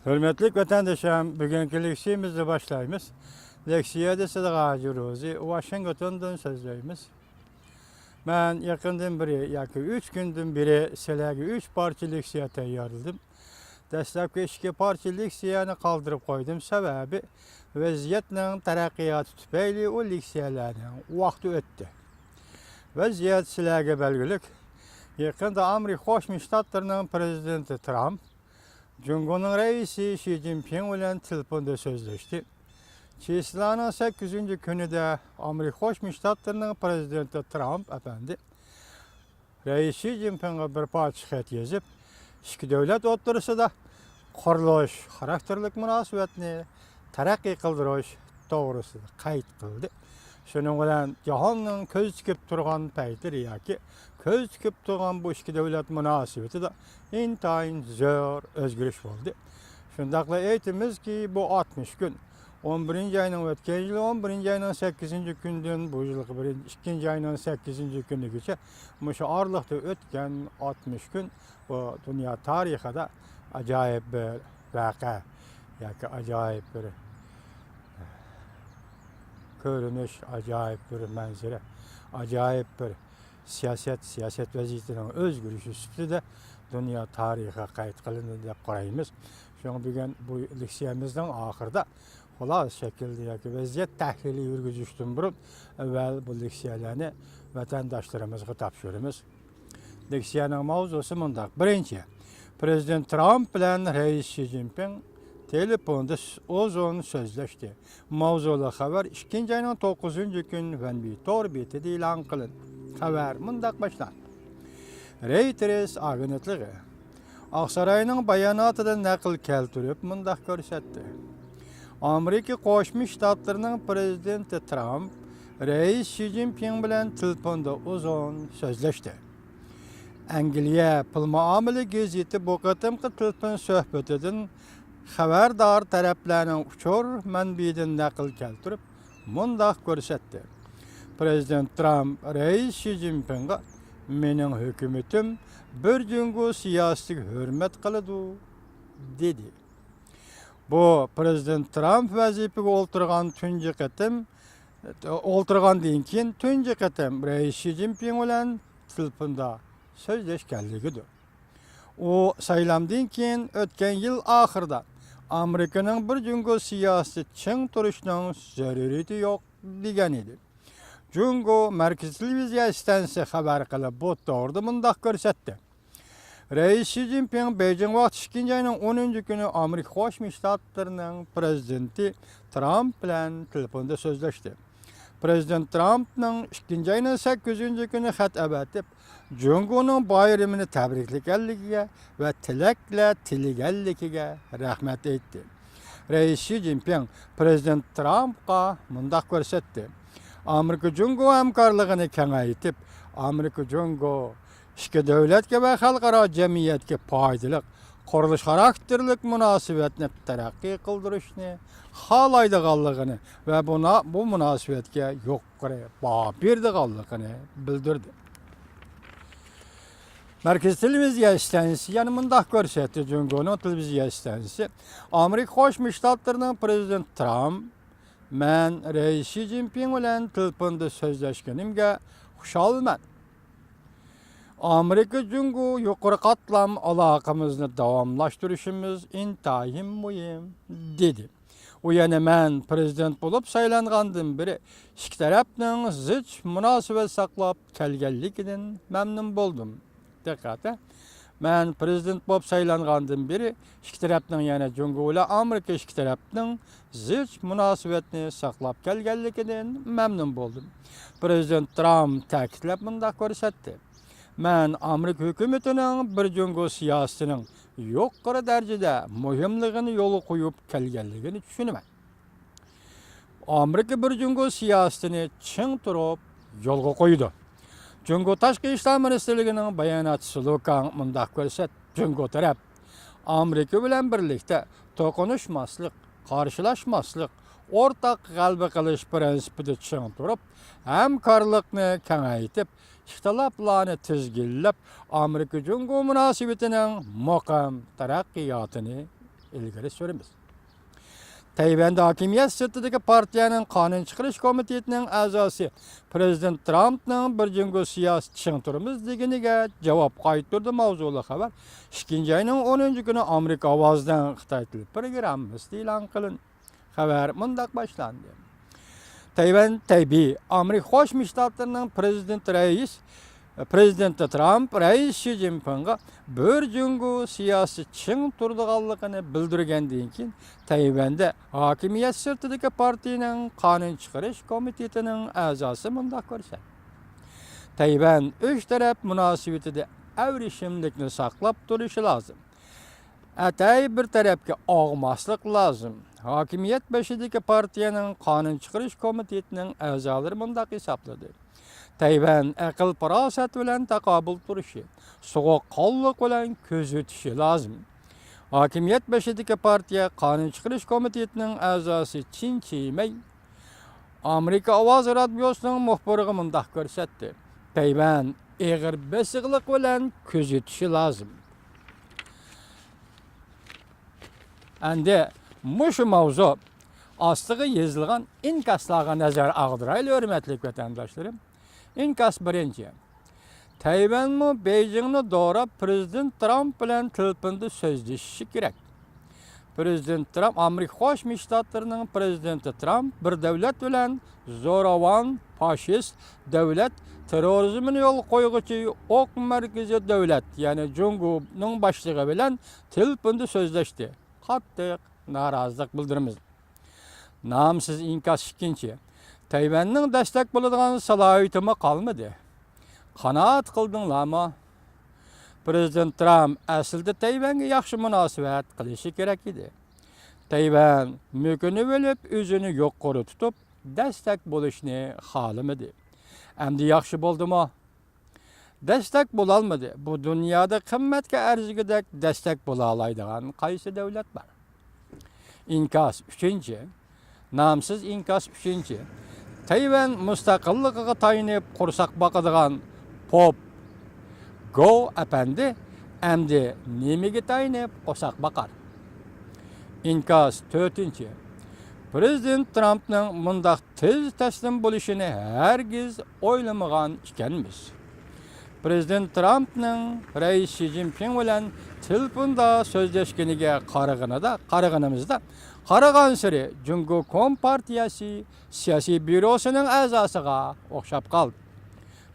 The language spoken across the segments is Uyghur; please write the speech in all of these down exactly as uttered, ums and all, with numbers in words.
ھۆرمەتلىك ۋەتەندىشىم، بۈگۈنكى لېكسىيەمىزنى باشلايمىز. لېكسىيەدە سىلەرگە ھاجى روزى ۋاشىنگتوندىن سۆزلەيمىز. مەن يېقىندىن بىرى ياكى ئۈچ كۈندىن بېرى سىلەرگە ئۈچ پارچە لېكسىيە تەييارلىدىم. دەسلەپكى ئىككى پارچە لېكسىيەنى قالدۇرۇپ قويدۇم، سەۋەبى ۋەزىيەتنىڭ تەرەققىياتى تۈپەيلى ئۇ لېكسىيەلەرنىڭ ۋاقتى ئۆتتى. ۋەزىيەت سىلەرگە بەلگىلىك. يېقىندا ئامېرىكا قوشما شتاتلىرىنىڭ پىرېزىدېنتى ترامپ جۇڭگونىڭ رەئىسى شى جىنپىڭ بىلەن تېلېفوندا سۆزلەشتى. چېسلاۋنىڭ سەككىزىنچى كۈنىدە ئامېرىكا قوشما شتاتلىرىنىڭ پىرېزىدېنتى ترامپ ئەپەندى رەئىس شى جىنپىڭغا بىر پارچە خەت يېزىپ، ئىككى دۆلەت ئوتتۇرىسىدا قۇرۇلۇش خاراكتېرلىك مۇناسىۋەتنى تەرەققىي قىلدۇرۇش توغرىسىدا قەيت قىلدى. شۇنىڭ بىلەن جاھاننىڭ كۆز تىكىپ تۇرغان پەيتلىرى ياكى كۆز تىكىپ تۇرغان بۇ ئىككى دۆلەت مۇناسىۋىتىدە ئىنتايىن زور ئۆزگىرىش بولدى. شۇنداقلا ئېيتىمىزكى، بۇ ئاتمىش كۈن، ئون بىرىنچى ئاينىڭ، ئۆتكەن يىل ئون بىرىنچى ئاينىڭ سەككىزىنچى كۈنىدىن بۇ يىلقى بىرىنچى، ئىككىنچى ئاينىڭ سەككىزىنچى كۈنىگىچە مۇشۇ ئارىلىقتا ئۆتكەن ئاتمىش كۈن بۇ دۇنيا تارىخىدا ئاجايىپ بىر ۋەقە ياكى ئاجايىپ بىر كۆرۈنۈش، ئاجايىپ بىر مەنزىرە، ئاجايىپ بىر سىياسەت، سىياسەت ۋەزىيىتىنىڭ ئۆزگىرىشى سۈپىتىدە دۇنيا تارىخىغا قەيت قىلىندى دەپ قارايمىز. شۇڭا بۈگۈن بۇ لېكسىيەمىزنىڭ ئاخىرىدا خۇلاسە شەكىلدە ياكى ۋەزىيەت تەھلىلى يۈرگۈزۈشتىن بۇرۇن ئەۋۋەل بۇ لېكسىيەلەرنى ۋەتەنداشلىرىمىزغا تاپشۇرىمىز. لېكسىيەنىڭ ماۋزۇسى مۇنداق. بىرىنچى، پىرېزىدېنت ترامپ بىلەن رەئىس شى جىنپىڭ تېلېفوندا ئۇزۇن سۆزلەشتى. ماۋزۇلۇق خەۋەر ئىككىنچى ئاينىڭ توققۇزىنچى كۈن ۋەنبى تور بېتىدە ئېلان قىلىندى. خەۋەر مۇنداق باشلاندى. رېيتېرس ئاگېنتلىقى ئاقساراينىڭ باياناتىدىن نەقىل كەلتۈرۈپ مۇنداق كۆرسەتتى. ئامېرىكا قوشما شتاتلىرىنىڭ پىرېزىدېنتى ترامپ رەئىس شى جىنپىڭ بىلەن تېلېفوندا ئۇزۇن سۆزلەشتى. ئەنگلىيە پۇل مۇئامىلە گېزىتى بۇ قېتىمقى تېلېفون سۆھبىتىدىن خەۋەردار تەرەپلەرنىڭ ئۇچۇر مەنبىيىدىن نەقىل كەلتۈرۈپ، مۇنداق كۆرسەتتى. پىرېزىدېنت ترامپ رەئىس شى جىنپىڭغا، «مېنىڭ ھۆكۈمىتىم بىر جۇڭگو سىياسىتىگە ھۆرمەت قىلىدۇ» دېدى. بۇ پىرېزىدېنت ترامپ ۋەزىپىگە ئولتۇرغان تۇنجى قېتىم، ئولتۇرغاندىن كېيىن تۇنجى قېتىم رەئىس شى جىنپىڭ بىلەن تېلېفوندا سۆزلەشكەنلىكىدۇر. ئۇ سايلامدىن كېيىن ئۆتكەن يىل ئاخىرىدا ئامېرىكىنىڭ بىر جۇڭگو سىياسىتى چىڭ تۇرۇشنىڭ زۆرۈرىيىتى يوق دېگەن ئىدى. جۇڭگو مەركىزىي تېلېۋىزىيە ئىستانسىسى خەۋەر قىلىپ، بۇ توغرىدا مۇنداق كۆرسەتتى. رەئىس شى جىنپىڭ بېيجىڭ ۋاقتى ئىككىنچى ئاينىڭ ئونىنچى كۈنى ئامېرىكا قوشما شتاتلىرىنىڭ پىرېزىدېنتى ترامپ بىلەن تېلېفوندا سۆزلەشتى. پىرېزىدېنت ترامپنىڭ ئىككىنچى ئاينىڭ سەككىزىنچى كۈنى خەت ئەۋەتىپ، جۇڭگونىڭ بايرىمىنى تەبرىكلىگەنلىكىگە ۋە تىلەكلەر تىلىگەنلىكىگە رەھمەت ئېيتتى. رەئىس شى جىنپىڭ پىرېزىدېنت ترامپقا مۇنداق كۆرسەتتى. ئامېرىكا جۇڭگو ھەمكارلىقىنى كېڭەيتىپ، ئامېرىكا جۇڭگو ئىككى دۆلەتكە ۋە خەلقئارا جەمئىيەتكە پايدىلىق قۇرۇلۇش خاراكتېرلىك مۇناسىۋەتنى تەرەققىي قىلدۇرۇشنى خالايدىغانلىقىنى ۋە بۇنا-، بۇ مۇناسىۋەتكە يۇقىرى باھا بېرىدىغانلىقىنى بىلدۈردى. مەركىزىي تېلېۋىزىيە ئىستانسىسى يەنە مۇنداق كۆرسەتتى، جۇڭگونىڭ تېلېۋىزىيە ئىستانسىسى، ئامېرىكا قوشما شتاتلىرىنىڭ پىرېزىدېنتى ترامپ، مەن رەئىس شى جىنپىڭ بىلەن تېلېفوندا سۆزلەشكىنىمگە خۇشالمەن. ئامېرىكا جۇڭگو يۇقىرى قاتلام ئالاقىمىزنى داۋاملاشتۇرۇشىمىز ئىنتايىن مۇھىم، دېدى. ئۇ يەنە، مەن پىرېزىدېنت بولۇپ سايلانغاندىن بېرى ئىككى تەرەپنىڭ زىچ مۇناسىۋەت ساقلاپ كەلگەنلىكىدىن مەمنۇن بولدۇم. دىققەت! مەن پىرېزىدېنت بولۇپ سايلانغاندىن بېرى ئىككى تەرەپنىڭ، يەنى جۇڭگو بىلەن ئامېرىكا ئىككى تەرەپنىڭ زىچ مۇناسىۋەتنى ساقلاپ كەلگەنلىكىدىن مەمنۇن بولدۇم. پىرېزىدېنت ترامپ تەكىتلەپ مۇنداق كۆرسەتتى. مەن ئامېرىكا ھۆكۈمىتىنىڭ بىر جۇڭگو سىياسىتىنىڭ يۇقىرى دەرىجىدە مۇھىملىقىنى يولغا قويۇپ كەلگەنلىكىنى چۈشىنىمەن. ئامېرىكا بىر جۇڭگو سىياسىتىنى چىڭ تۇرۇپ يولغا قويىدۇ. جۇڭگو تاشقى ئىشلار مىنىستىرلىكىنىڭ باياناتچىسى لۇ كاڭ مۇنداق كۆرسەتتى، جۇڭگو تەرەپ ئامېرىكا بىلەن بىرلىكتە توقۇنۇشماسلىق، قارشىلاشماسلىق، ئورتاق غەلىبە قىلىش پىرىنسىپىدا چىڭ تۇرۇپ، ھەمكارلىقنى كېڭەيتىپ، ئىختىلاپلارنى تىزگىنلەپ، ئامېرىكا جۇڭگو مۇناسىۋىتىنىڭ مۇقىم تەرەققىياتىنى ئىلگىرى سۈرىمىز. تەيۋەندە ھاكىمىيەت سىرتىدىكى پارتىيەنىڭ قانۇن چىقىرىش كومىتېتىنىڭ ئەزاسى پىرېزىدېنت ترامپنىڭ بىر جۇڭگو سىياسىتى چىڭ تۇرىمىز دېگىنىگە جاۋاب قايتۇردى ماۋزۇلۇق خەۋەر ئىككىنچى ئاينىڭ ئونىنچى كۈنى ئامېرىكا ئاۋازىنىڭ خىتاي تىل پروگراممىسىدا ئېلان قىلىندى. خەۋەر مۇنداق باشلاندى. تەيۋەن تەبىئىي ئامېرىكا قوشما شتاتلىرىنىڭ پىرېزىدېنت رەئىس، پىرېزىدېنتى ترامپ رەئىس شى جىنپىڭغا بىر جۇڭگو سىياسىتى چىڭ تۇرىدىغانلىقىنى بىلدۈرگەندىن كېيىن، تەيۋەندە ھاكىمىيەت سىرتىدىكى پارتىيىنىڭ قانۇن چىقىرىش كومىتېتىنىڭ ئەزاسى مۇنداق كۆرسەتتى. تەيۋەن ئۈچ تەرەپ مۇناسىۋىتىدە ئەۋرىشىملىكنى ساقلاپ تۇرۇشى لازىم. ئەتەي بىر تەرەپكە ئاغماسلىق لازىم. ھاكىمىيەت بېشىدىكى پارتىيەنىڭ قانۇن چىقىرىش كومىتېتىنىڭ ئەزالىرى مۇنداق ھېسابلىدى. تەيۋەن ئەقىل-پاراسەت بىلەن تاقابىل تۇرۇشى، سوغۇققانلىق بىلەن كۆزىتىشى لازىم. ھاكىمىيەت بېشىدىكى پارتىيە قانۇن چىقىرىش كومىتېتىنىڭ ئەزاسى چىن چىمەي ئامېرىكا ئاۋازى رادىيوسىنىڭ مۇخبىرىغا مۇنداق كۆرسەتتى. تەيۋەن ئېغىر بېسىقلىق بىلەن كۆزىتىشى لازىم. ئەمدى مۇشۇ ماۋزۇ ئاستىغا يېزىلغان ئىنكاسلارغا نەزەر ئاغدۇرايلى، ھۆرمەتلىك ۋەتەنداشلىرىم. ئىنكاس بىرىنچى. تەيۋەنمۇ بېيجىڭنى دوراپ، پىرېزىدېنت ترامپ بىلەن تېلېفوندا سۆزلىشىشى كېرەك. پىرېزىدېنت ترامپ، ئامېرىكا قوشما شتاتلىرىنىڭ پىرېزىدېنتى ترامپ بىر دۆلەت بىلەن زوراۋان، فاشىست دۆلەت، تېررورىزمنى يولغا قويغۇچى ئوق مەركىزى دۆلەت، يەنى جۇڭگونىڭ باشلىقى بىلەن تېلېفوندا سۆزلەشتى. قاتتىق نارازىلىق بىلدۈرىمىز. نامسىز ئىنكاس ئىككىنچى. تەيۋەننىڭ دەستەك بولىدىغان سالاھىيىتىمۇ قالمىدى. قانائەت قىلدىڭلارمۇ؟ پىرېزىدېنت ترامپ ئەسلىدە تەيۋەنگە ياخشى مۇناسىۋەت قىلىشى كېرەك ئىدى. تەيۋەن مۆكۈنۈۋېلىپ، ئۆزىنى يۇقىرى تۇتۇپ، دەستەك بولۇشنى خالىمىدى. ئەمدى ياخشى بولدىمۇ؟ دەستەك بولالمىدى. بۇ دۇنيادا قىممەتكە ئەرزىگۈدەك دەستەك بولالايدىغان قايسى دۆلەت بار؟ ئىنكاس ئۈچىنچى. نامسىز ئىنكاس ئۈچىنچى. تەيۋەن مۇستەقىللىقىغا تايىنىپ قورساق باقىدىغان پوپ گو ئەپەندى ئەمدى نېمىگە تايىنىپ قورساق باقار؟ ئىنكاس تۆتىنچى. پىرېزىدېنت ترامپنىڭ مۇنداق تېز تەسلىم بولۇشىنى ھەرگىز ئويلىمىغان ئىكەنمىز. پىرېزىدېنت ترامپنىڭ رەئىس شى جىنپىڭ بىلەن تېلېفوندا سۆزلەشكىنىگە قارىغىنىدا، قارىغىنىمىزدا، قارىغانسېرى جۇڭگو كومپارتىيەسى سىياسىي بيۇروسىنىڭ ئەزاسىغا ئوخشاپ قالدى.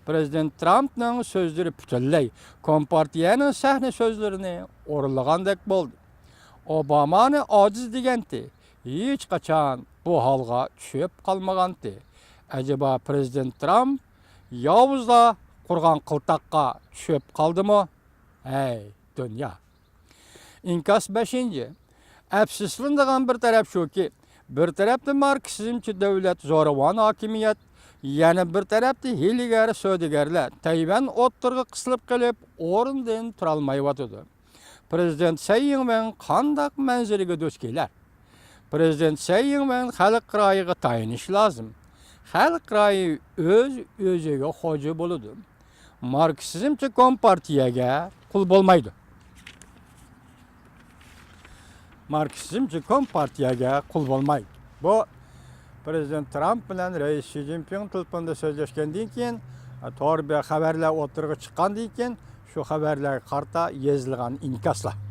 پىرېزىدېنت ترامپنىڭ سۆزلىرى پۈتۈنلەي كومپارتىيەنىڭ سەھنە سۆزلىرىنى ئورۇنلىغاندەك بولدى. ئوبامانى ئاجىز دېگەنتى، ھېچقاچان بۇ ھالغا چۈشۈپ قالمىغانتى. ئەجەبا پىرېزىدېنت ترامپ ياۋۇزلار قۇرغان قىلتاققا چۈشۈپ قالدىمۇ؟ ھەي، دۇنيا! ئىنكاس بەشىنچى. ئەپسۇسلىنىدىغان بىر تەرەپ شۇكى، بىر تەرەپتە ماركسىزمچى دۆلەت زورىۋان ھاكىمىيەت، يەنە بىر تەرەپتە ھىيلىگەر سودىگەرلەر تەيۋەن ئوتتۇرىغا قىسىلىپ قېلىپ، ئورنىدىن تۇرالمايۋاتىدۇ. پىرېزىدېنت سەي يىڭۋېن قانداق مەنزىرىگە دۇچ كېلەر؟ پىرېزىدېنت سەي يىڭۋېن خەلق رايىغا تايىنىشى لازىم. خەلق رايى ئۆز ئۆزىگە خوجا بولىدۇ. ماركسىزمچى كومپارتىيەگە قۇل بولمايدۇ. ماركسىزمچى كومپارتىيەگە قۇل بولمايدۇ. بۇ پىرېزىدېنت ترامپ بىلەن رەئىس شى جىنپىڭ تېلېفوندا سۆزلەشكەندىن كېيىن، تور بىر خەۋەرلەر ئوتتۇرىغا چىققاندىن كېيىن، شۇ خەۋەرلەرگە قارىتا يېزىلغان ئىنكاسلار.